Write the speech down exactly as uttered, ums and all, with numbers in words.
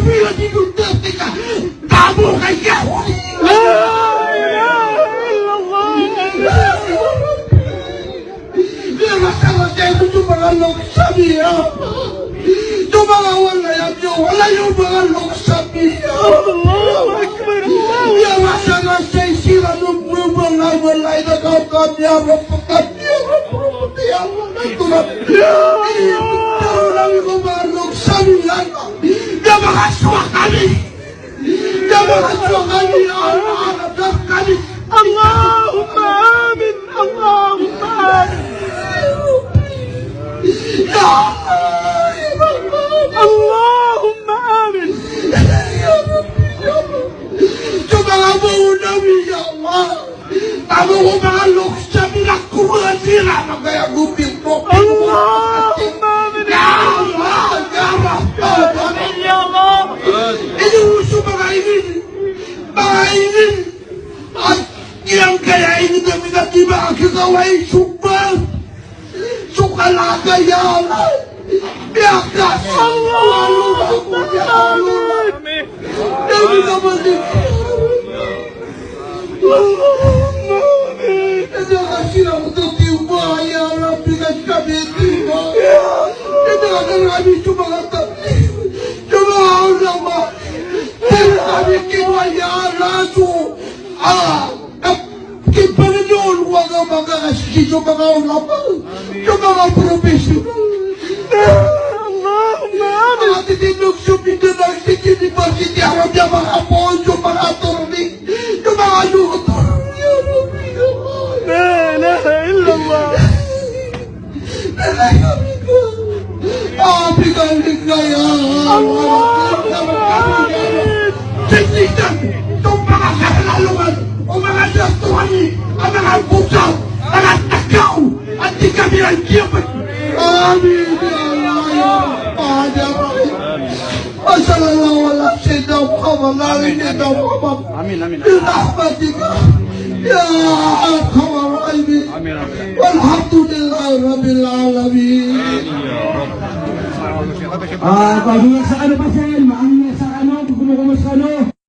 في وجه كنت أفتك. بابو غير. لا إله إلا الله. يا رسول الله، يا رسول الله، سميع. Coba lawan lah ya, Joe. Wala yung mga looks sa piya. الله أكبر، الله. Ya masana sa isira nung mubang na wala ina kau kami ya Rabb, kami ya Rabb, Rabb, ya Allah, na tulad. Pero lang yung mga looks sa piya. Ya mga suwa kami. Ya mga suwa kami, ya Allah, ya Rabb, kami. اللهم آمين، اللهم آمين. Ya Allah, ya Rabb. اللهم آمين. Ya Rabb, ya Rabb. Coba kamu nabi, ya Allah. Kamu umahalok sa pinagkukulan nila, magayagupin ko. اللهم آمين. Ya Allah, ya Rabb. آمين يا الله. Ini uso mga ingin. Mga ingin. At yang kaya ingin na minatiba ang kagaway sumbang. Suka na kaya. Biyakas. اللهم آمين. Dami naman din. اللهم آمين. Ito ka silang tutiwa, ya Rabbi, nagkabitiwa. Ito ka kami sumalatang. Sumalatang naman. Ito kami kiwa, ya Rasu. Ah, kipagdol, wag ang mga kasisi sa mga ulama. Sa mga professional. اللهم آمين. Mga titindog sa Mindanao State University, ang mga mga apo, sa mga attorney, sa mga doktor. لا إله إلا الله. Api ka ligaya. اللهم آمين. Sisitan, itong mga kahalalungan, o mga doktorani, ang mga buta, mga takaw, at di kami ang kiyapat. Amin. Ya Allah, ya Rahman, ya Rahim. وصلى الله على سيدنا محمد وعلى آل سيدنا محمد. آمين، آمين. برحمتك يا أرحم الراحمين. آمين، آمين. والحمد لله رب العالمين. Ah, kau dengar sekarang pasal, mak, dengar sekarang, buku-buku sekarang.